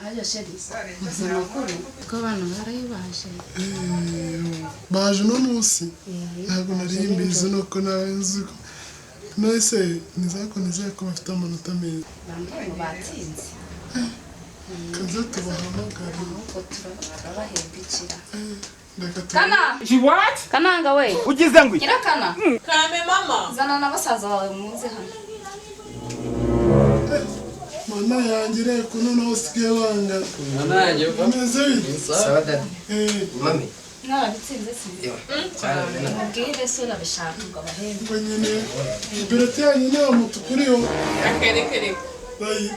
Ayo chéri, uzi amakuru ko abana barayibaje? Baje uno munsi, ntabwo nari mbizi, nuko nawe nzi ko none nizako nizeye ko bafite amanota meza. Bambwiye ngo batsinze. Kaze tubahamagare. Ahubwo turabahemba ikira. Reka tu Kana! What? Kananga we! Ugize ngo iki? Nyirakana! Karame mama. Zana na basaza bawe muze hano. Mana yanjye, reka noneho usigaye bangana. Mwana yanjye. Bameze bite? Sawa daddy. Mami. Mwarabitsinze se? Yewe. Cyane. Mubwire se urabishaka ngo abahembe. Ngo nyine bulletin yanyu nta mutuku uriho. Akerekereka. Bayi.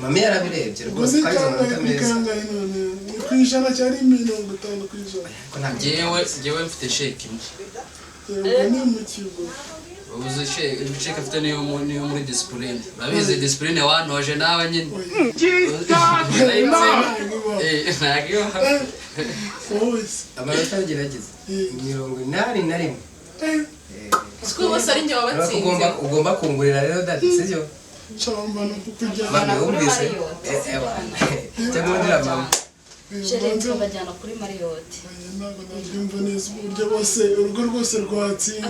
Mami yarabirebye Ubwo rwose ni twagize kangahe amanota kuri meza. kangahe none? Ni ku ijana cyari 50%? Ko nta Njyewe mfite sheke imwe. Yego, ni mu kigo. Ubuze sheke afite niyo muri discipline. Urabizi discipline wantoje nawe nyine. Jesus Ntabwo Eh, ntabwo ibaho. wowe se? Amanota ngerageza. 81. Siko bose ari njye Urabona ko wabatsinze. ugomba kungurira rero daddy, sibyo? Nshamba no kukujyana. Mami kuri wumvise? Marriott. Ewa. Cyangwa undira mama. Chéri, turabajyana kuri Marriott. Ntabwo nabyumva neza uburyo bose urugo rwose rwatsinda.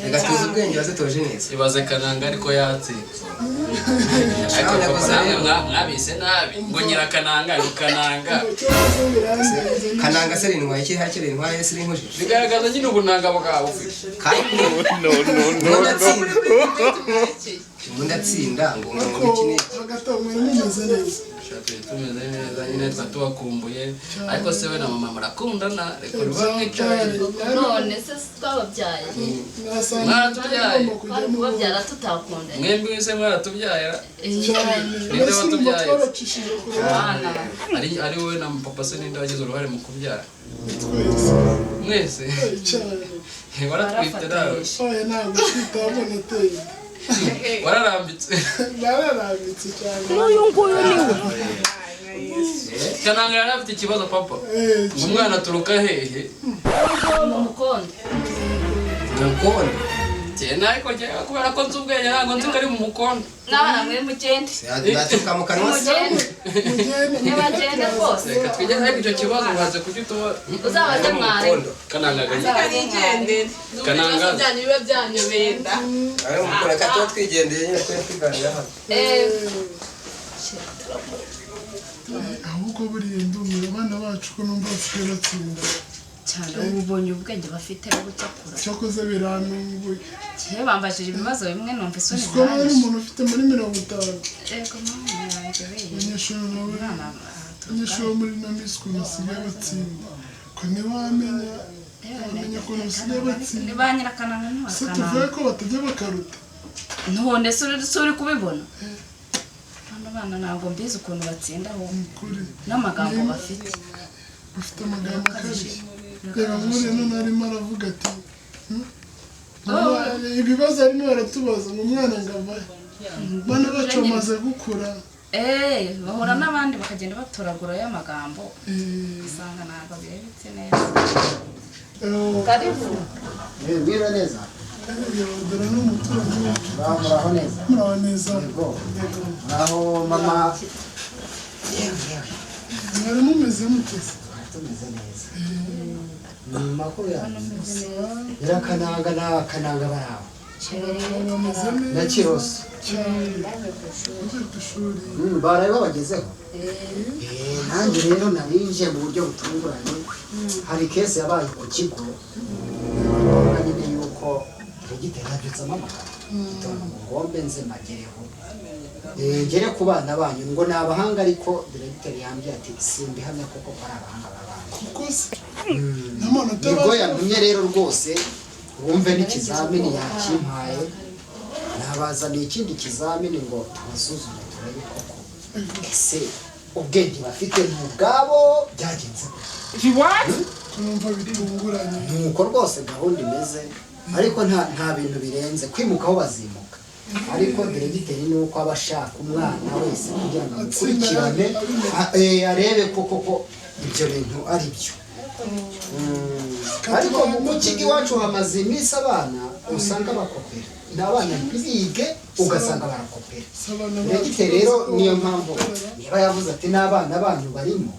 Reka tuzi ubwenge wazitoje neza. Ibaze Kananga ariko yatsinze. Ariko Nabonye papa ko namwe mwabise nabi ngo nyirakananga ngo Kananga. Cyokoze birandenze. Kananga se rintwaye iki hakiri rintwaye se rinkujije. Bigaragaza nyine ubunanga bwawe ufite. Kandi No, no, no, no. ndatsinda. Ubundi atsinda ngo ngo Ariko iki n'iki. hagati aho mwari mumeze neza? Turi tumeze neza nyine, tuba tubakumbuye, ariko se we na mama murakundana? Reka urugo mwicaye. None se twababyaye? Mwasanga Mwaratubyaye. tugomba Twari kujyamo. kubabyara tutakundanye? Mwembi se mwaratubyaye? Cyane. Ninde Mbese urumva watubyaye? twabacishije ku ruhande. Abana. Ari wowe na papa se, ninde wagize uruhare mu kubyara? Twese. Mwese? Cyane. Waratwite nawe? Oya, ntabwo twita abona ateye. Wararambitse? Nararambitse cyane. Kananga yari afite ikibazo papa, ngo umwana aturuka hehe? Mu mukondo. Umukondo. Cyane, ariko njyewe kubera ko nzi ubwenge ntabwo nzi ko ari mu mukondo. N'abana mwe mugende. Naturuka mu kanwa se. Mugende. Mugende. Ntibagende rwose. Reka twigeze, ariko icyo kibazo ubanze kugituma. Uzabaze mwarimu. Umukondo. Kananga Reka nigendere. Ndumva Kananga. ibibazo byanyu biba byanyobeye da. Ari umukondo reka tuba twigendeye nyine twe twiganira hano. Eh, Ahubwo buriya ndumiwe abana bacu ko numva basigaye batsinda. Cyane, ubu ubonye ubwenge bafite bucyakura. Cyokoze birantunguye. Kihe bambajije ibibazo bimwe numva isoni Siko hari ziranyishe. umuntu ufite muri 50. Yego mama yanjye we. Abanyeshuri nawe Umwana abanyeshuri bo muri ino minsi ukuntu basigaye batsinda, ko ntiwamenya wamenya ukuntu basigaye batsinda. Ni ba nyirakananga ni Se tuvuge bakananga. ko batajya bakaruta? None se uri kubibona? Bano bana ntabwo mbizi ukuntu batsinda ahubwo. Kuri N'amagambo bafite. Bafite amagambo akarishye. Reba nk'uriya none arimo aravuga ati "Hmm? Mama, ibibazo arimo aratubaza ngo umwana ngo avahe." Bana bacu bamaze gukura. Eh, bahura n'abandi bakagenda batoragura y'amagambo. Usanga ntabwo birebetse neza. Karibu. Mwiriwe neza. Dore n'umuturanyi wacu. Muraho, muraho neza. Muraho neza. Yego. Muraho mama. Yewe yewe. Mwari mumeze muteze? Tumeze neza. Ni makuru yanyu. Nyirakananga na Kananga baraho. Bameze Na neza. Kiroso. Cyane, bavuye ku ishuri. Baraye babagezeho. Eh, nanjye rero narinje mu buryo butunguranye. Hari case yabaye ku kigo. Ngombwa nyine yuko diregiteri yabyutse ampamagara. Gitondo ngo ngombe nze magereho. Ngere ku bana banyu ngo ni abahanga, ariko diregiteri yambwiye ati simbihamya koko ko ari abahanga b'abana. Kuko se n'amanota Nibwo baje yantumye rero rwose wumve n'ikizamini yakimpaye, nabazaniye ikindi kizamini ngo tubasuzume turebe koko ese ubwenge bafite ni ubwabo byagenze gute. What? Numva bitunguranye. Nuko rwose gahunda imeze, ariko nta bintu birenze kwimuka aho bazimuka. Ariko diregiteri ni uko aba ashaka umwana wese kugira ngo Atsinda amukurikirane, abimenye. arebe ko koko ibyo bintu ari byo. Ariko mu kigo iwacu hamaze iminsi abana usanga bakopera, ni abana ntibige, ugasanga barakopera. Si abana bacu Diregiteri rero bazi ko niyo mpamvu bakopera. niba yavuze ati n'abana banyu barimo,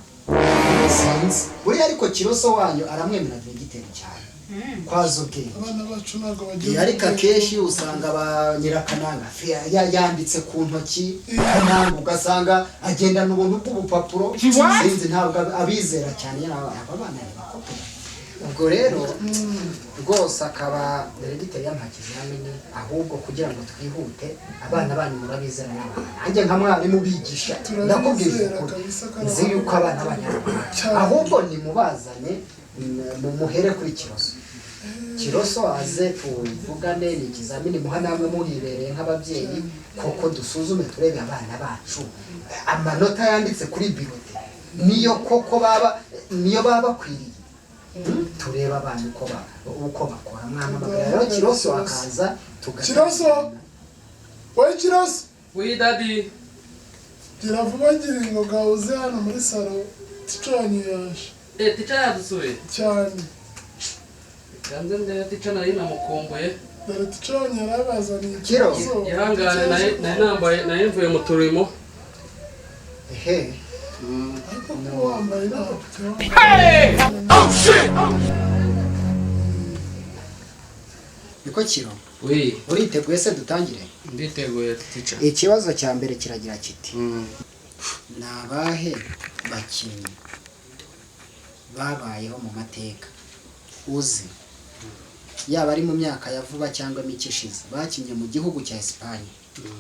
sinzi buriya, ariko Kiroso wanyu aramwemera diregiteri cyane kwaza ubwenge. Abana bacu ntabwo bagira Iya, ariko ubwenge. akenshi usanga ba nyirakananga yanditse ku ntoki Kananga, ugasanga agendana ubuntu bw'ubupapuro, sinzi, ntabwo abizera cyane aba bana ntibakopera. Ubwo rero rwose akaba diregiteri yampaye ikizamini, ahubwo kugira ngo twihute, abana banyu murabizera n'abana, nanjye nka mwarimu ubigisha ndakubwiza Turabizera ukuri, kabisa ko ari nzi yuko abana banyu ari abahanga. Cyane. Ahubwo nimubazane, muhere kuri Kiroso. Kiroso aze tuvugane, ni ikizamini muha namwe muhibereye nk'ababyeyi, koko dusuzume turebe abana bacu amanota yanditse kuri birote niyo koko baba, niyo baba bakwiriye. Turebe abana uko bakora. Mwampamagara rero Kiroso akaza tugatangira. Kiroso! Wowe Kiroso! Oui, daddy. Gira vuba, ngira ingoga, uze hano muri salo, teacher wanyu yaje. Eh, teacher yadusuye? Cyane. Kanze ndebe teacher, nari namukumbuye. Dore teacher wanyu yarabazaniye Kiro. ikibazo. Ihangane, nari nambaye, nari mvuye mu turimo. Ehe. Ariko kuba wambaye ntabwo. Oh shit! Niko Kiro? Oui. Uriteguye se dutangire? Nditeguye, teacher. Ikibazo cya mbere kiragira kiti: ni abahe bakinnyi babayeho mu mateka uzi, yaba ari mu myaka ya vuba cyangwa mike ishize, bakinnye mu gihugu cya Esipanye,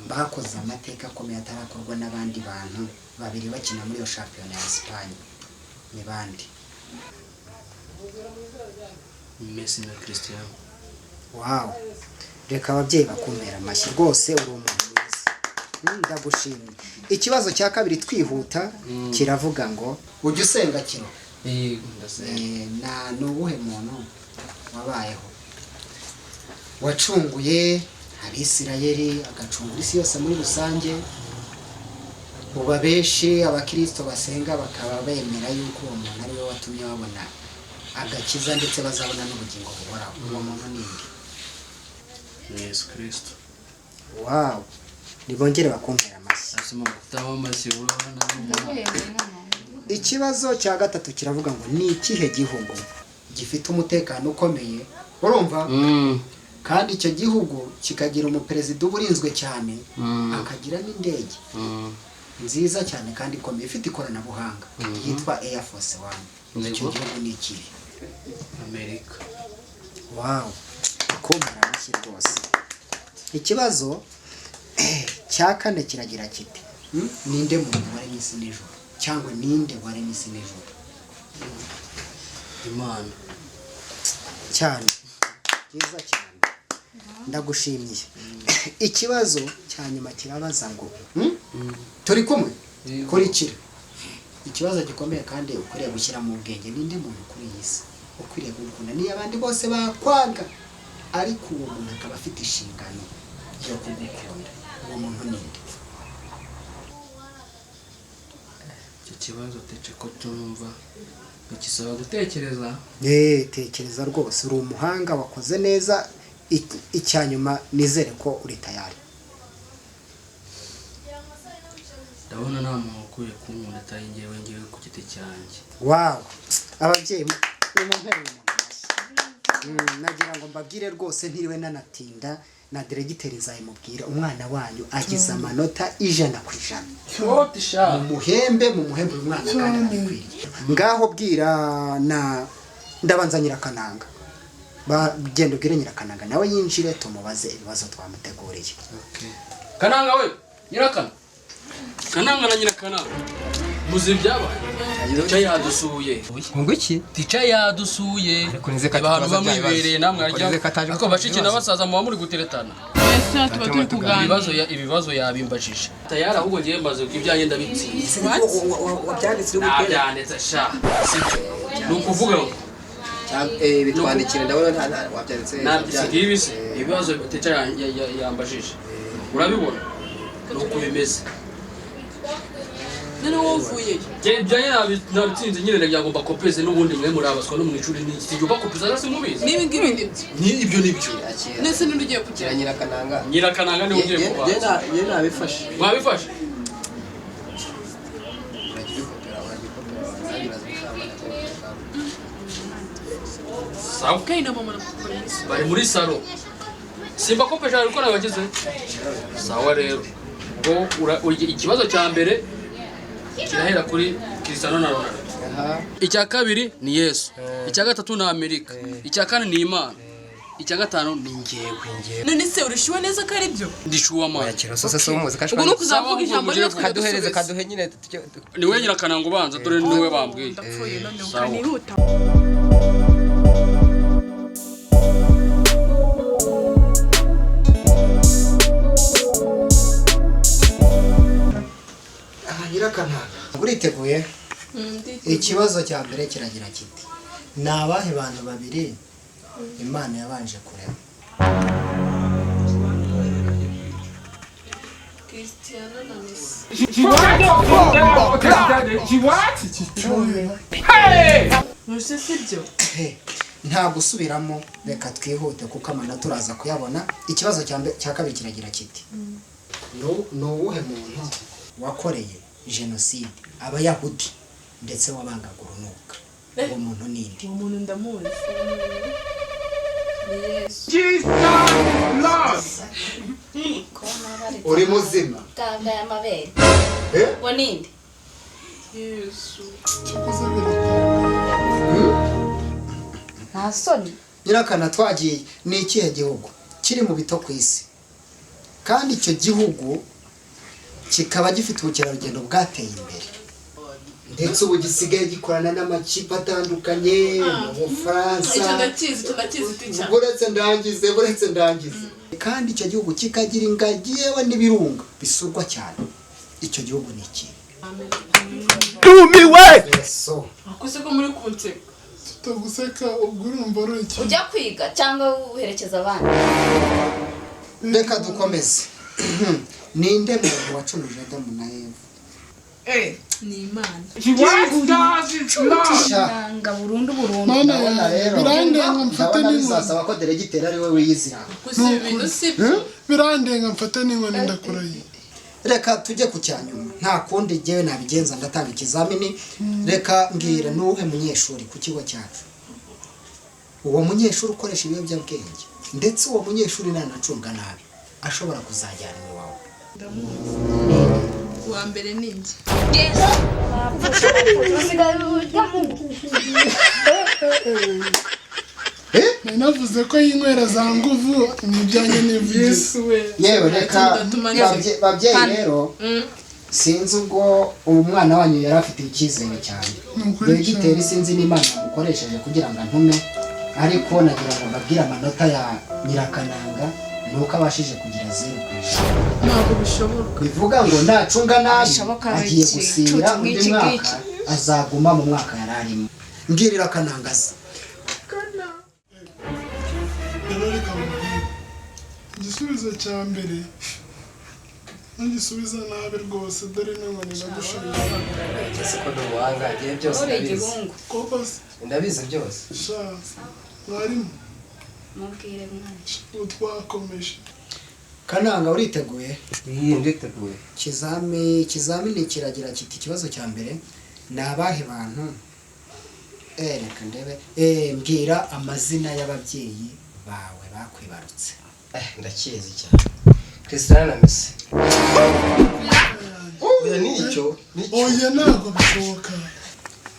bakoze amateka akomeye atarakorwa n'abandi bantu babiri bakina muri iyo shampiyona ya Esipanye? Ni bande? Messi na Cristiano. Wow, reka ababyeyi bakumpera amashyi rwose, uri umuntu mwiza. Ndagushimye. Ikibazo cya kabiri twihuta kiravuga ngo: ujya usenga, Kiro? Yego, ndasenga. Na ni uwuhe muntu wabayeho wacunguye Abisirayeli, agacungura isi yose muri rusange, ubu abenshi abakirisito basenga bakaba bemera yuko uwo muntu ari we watumye babona agakiza ndetse bazabona n'ubugingo buhoraho? Uwo muntu ni nde? Ni Yesu Kristo. Wow, nibongere bakumpera amashyi. Asoma gutaho amashyi urabona. Ndaguhembye mwana. Ikibazo cya gatatu kiravuga ngo: ni ikihe gihugu gifite umutekano ukomeye, urumva, kandi icyo gihugu kikagira umuperezida uba urinzwe cyane, akagira n'indege nziza cyane kandi ikomeye ifite ikoranabuhanga yitwa Air Force One? Icyo Yego. gihugu ni ikihe? Amerika. Wow, kumpera amashyi rwose. Ikibazo cya kane kiragira kiti: Ninde muntu waremye isi n'ijuru, cyangwa ninde waremye isi n'ijuru? Imana. Cyane, byiza cyane, ndagushimiye. Ikibazo cya nyuma kirabaza ngo, Turi kumwe? Yego. Kurikira ikibazo gikomeye kandi ukwiriye gushyira mu bwenge: ninde muntu kuri iyi si ukwiriye gukunda niyo abandi bose bakwanga, ariko uwo muntu akaba afite inshingano yo kugukunda? Uwo muntu ninde? Icyo kibazo teacher ko tumva bikisaba gutekereza. Tekereza rwose, uri umuhanga, wakoze neza. Icya nyuma, nizere ko uri tayari. Ndabona nta muntu ukwiye kunkunda atari njyewe, njyewe ku giti cyanjye. Wow, ababyeyi nimumpere uyu muntu amashyi. Nagira ngo mbabwire rwose ntiriwe nanatinda, na diregiteri nzayimubwira, umwana wanyu agize amanota 100%. What sha? Mumuhembe, mumuhembe uyu mwana kandi arabikwiriye. Ngaho bwira na ndabanza Nyirakananga. Genda ubwire Nyirakananga nawe yinjire, tumubaze ibibazo twamuteguriye. Okay. Kananga we, Nyirakana. Kananga na Nyirakananga. Muzi ibyabaye? Teacher yadusuye. Ngo iki? Teacher yadusuye. Ariko nize ko Abantu atabaza bya bibazo. bamwibereye namwe Ariko arya. nize ko ataje Ariko kubaza bashiki ibibazo. na basaza muba muri guteretana. Mbese tuba turi kuganira. Ibibazo yabimbajije. Tayari ahubwo ngiye mbaze ibyanjye ndabitsinze. Wabyanditse uri butera. Nabyanditse sha. Sibyo. Ni ukuvuga ngo Bitwandikire, ndabona wabyanditse. Nabyo ibi se ibibazo teacher yambajije. Urabibona nuko bimeze. None wowe uvuyeyo? Ibyanjye nabitsinze nyine, nagira ngo mbakopeze n'ubundi mwe murabaswa no mu ishuri n'iki gihe ubakopeza rero simubizi. Niba ngibi nibyo. Ni ibyo nibyo. Nese ninde ugiye kugera? Nyirakananga. Nyirakananga niwe ugiye kubanza. Ye nabifashe. Mwabifashe? Sawa. Kandi na mama na papa bari muri salo. Bari muri salo. Simbakopeje ariko nabagize. Sawa rero. Ubwo ikibazo cya mbere kirahera kuri Cristiano na Ronaldo. Icya kabiri ni Yesu. Icya gatatu ni Amerika. Icya kane ni Imana. Icya gatanu ni njyewe. None se urishuwe neza ko ari byo? Ndishuwa amana. Ubwo ni ukuzavuga ijambo rimwe tukajya Kaduhereze dusubiza. kaduhe nyine. Ni we Nyirakananga ubanza, dore ni we bambwiye. Ndapfuye none Sawa. ukanihuta. Nyirakananga, uriteguye? Ikibazo cya mbere kiragira kiti: ni abahe bantu babiri Imana yabanje kurema? Cristiano na Messi. Nuse sibyo? Nta gusubiramo, reka twihute kuko amanota turaza kuyabona. Ikibazo cya kabiri kiragira kiti: ni uwuhe muntu wakoreye jenoside Abayahudi ndetse wabangaga urunuka? Uwo muntu ni nde? Uwo muntu ndamuzi. Ni Yesu. Uri muzima? Tanga y'amabere. Uwo ni nde? Yesu. Nta soni. Nyirakana, twagiye. Ni ikihe gihugu kiri mu bito ku isi kandi icyo gihugu kikaba gifite ubukerarugendo bwateye imbere ndetse ubu gisigaye gikorana n'amakipe atandukanye mu Bufaransa? Icyo ndakizi, icyo ndakizi tica. Buretse ndangize. Kandi icyo gihugu kikagira ingagi yewe n'ibirunga bisurwa cyane. Icyo gihugu ni iki? Ndumiwe! Yesu. Akose ko muri kunseka. Tutaguseka ubwo urumva ari iki? Ujya kwiga cyangwa uherekeza abandi? Reka dukomeze. Ninde muntu wacumuje Adamu na Eva? Ni Imana. Nanga burundu burundu. Mana yanjye, birandenga mfate Ndabona n'inkoni. bizasaba ko deregiteri ari we wiyizira. Gusa ibi bintu sibyo. Birandenga mfate n'inkoni, ndakurahiye. Reka tujye ku cya nyuma, nta kundi jyewe nabigenza, ndatanga ikizamini. Reka mbwira, nuwuhe munyeshuri ku kigo cyacu, uwo munyeshuri ukoresha ibiyobyabwenge ndetse uwo munyeshuri nanacunga nabi ashobora kuzajyanwa iwawe? Uwa mbere ni njye. Navuze ko yinywera za nguvu ni ibyanjye nivugira. Yewe reka babyeyi rero, sinzi ubwo uwo mwana wanyu yari afite icyizere cyane. Dogiteri, sinzi n'Imana yamukoresheje kugira ngo antume, ariko nagira ngo mbabwire amanota ya Nyirakananga ni uko abashije kugira 0%. Ntabwo bishoboka. Bivuga ngo nacunga nabi Bishoboka agiye iki? gusibira Cucu undi nk'iki mwaka ngiki. azaguma mu mwaka yari arimo. Mbwirira Kananga se. Rero reka nkubwire. Igisubizo cya mbere ntugisubiza nabi rwose, dore n'inkoni ndagushubije. Ese ko ndi umuhanga, ngiye byose Uri ndabizi. igihungu. Koko se? Ndabizi byose. Sha mwarimu. Mubwire mwana. Ubu twakomeje. Kananga, uriteguye? Iyi nditeguye. Ikizamini kiragira kiti: ikibazo cya mbere ni abahe bantu, reka ndebe, mbwira amazina y'ababyeyi bawe bakwibarutse. Ndakizi cyane. Cristiano na Messi. Oya nicyo, nicyo. Oya ntabwo bishoboka.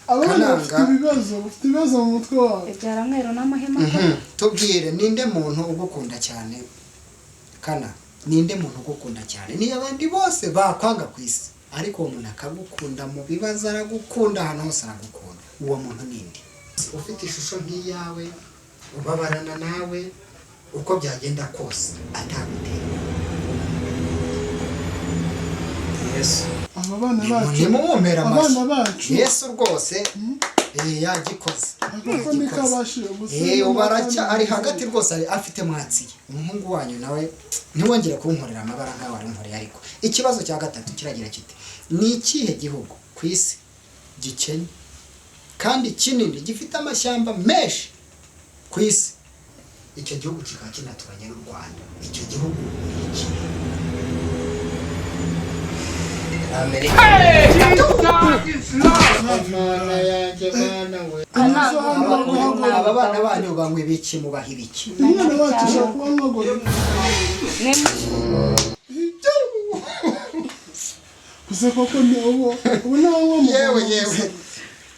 Abana bafite ibibazo, bafite ibibazo mu mutwe wabo. Ibyara mweru n'amahema. Tubwire, ninde muntu ugukunda cyane? Kana, ninde muntu ugukunda cyane? Niyo abandi bose bakwanga ku isi, ariko uwo muntu akagukunda mu bibazo, aragukunda ahantu hose aragukunda. Uwo muntu ninde? Ufite ishusho nk'iyawe, ubabarana nawe uko byagenda kose atagutera. Yesu. Aba bana bacu. Ntimuwumpera amashyi. Abana bacu. Yesu rwose. Yagikoze. Kuko ntikabashije gusa. Ubu aracya ari hagati rwose, ari afite mwatsiye. Umuhungu wanyu nawe ntiwongere kunkorera amabara nk'ayo wari unkoreye. Ariko ikibazo cya gatatu kiragira kiti: ni ikihe gihugu ku isi gikennye kandi kinini, gifite amashyamba menshi ku isi, icyo gihugu kikaba kinaturanye n'u Rwanda? Icyo gihugu ni iki? Amerika. Mana yanjye, mana we! Aba hano. Aba bana banyu banywa ibiki? Mubaha ibiki? Umwana wacu ashobora kuba mwagore gusa koko ni ubu ntawe. Yewe yewe,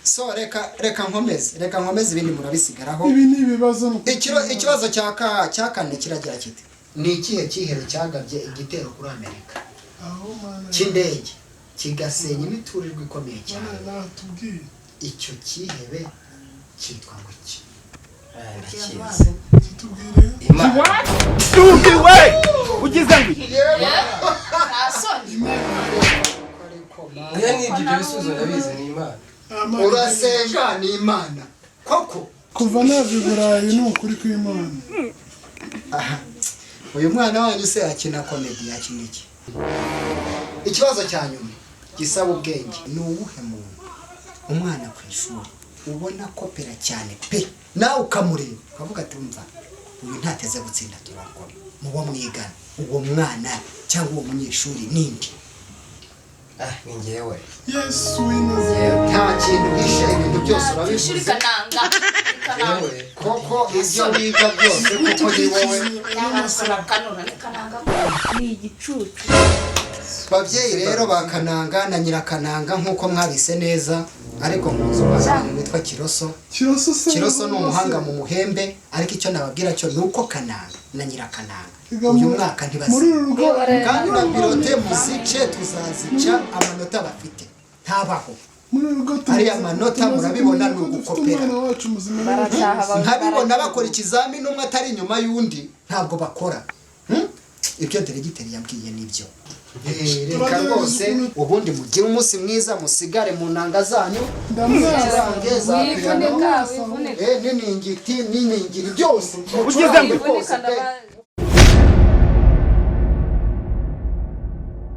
so reka nkomeze, reka nkomeze, ibindi murabisigaraho. Ibi ni ibibazo. Ikibazo cya kane kiragira kiti: ni ikihe cyihebe cyagabye igitero kuri Amerika Aho mana cy'indege, kigasenya imiturirwa ikomeye cyane? Mana, natubwiye. Icyo cyihebe cyitwa ngo iki? Ndakizi. Kitubwire. Imana. Ugize ngo Nta soni. Oya, ni ibyo bisubizo ndabizi, ni Imana. Amana. Urasenga, ni Imana koko? Kuva nava i Burayi, ni ukuri kw'Imana. Aha, uyu mwana wanyu se akina comedy, akina iki? Ikibazo cya nyuma gisaba ubwenge: ni uwuhe muntu, umwana ku ishuri, ubona kopera cyane pe, nawe ukamureba ukavuga ati: "Umva, uyu ntateze gutsinda turakora"? Mubo mwigana, uwo mwana cyangwa uwo munyeshuri nindi? Ah, ni njyewe. Yesu w'Inazareti! Nta kintu uhishe, ibintu byose Ishuri. urabivuze. Kananga, Kananga. Njyewe. Koko ibyo wiga byose kuko ni wowe. Kanura ni Kananga. Ni igicucu. Babyeyi rero ba Kananga na Nyirakananga, nk'uko mwabise neza, ariko nkunze umwana witwa Kiroso. Kiroso se? Kiroso ni umuhanga mu muhembe. Ariko icyo nababwira cyo ni uko Kananga na Nyirakananga Iga uyu mwaka muri ntibasiba uru rugo. kandi na pilote muzice, tuzazica. Amanota bafite ntabaho. Muri uru rugo Ariya manota tumaze murabibona kumenya ni ko dufite ugukopera. umwana wacu muzima. Barataha. Nkabibona bakora ikizamini umwe atari inyuma y'undi, ntabwo bakora. Ibyo diregiteri yambwiye nibyo. Reka Turagerageza rwose ubundi mugire umunsi mwiza, musigare mu nanga zanyu. Ndamwara. Mucurange za Wivunika. piyano Wivunika. n'iningiti n'iningiri byose. Ugize ngo Mucurange rwose Wivunika. pe.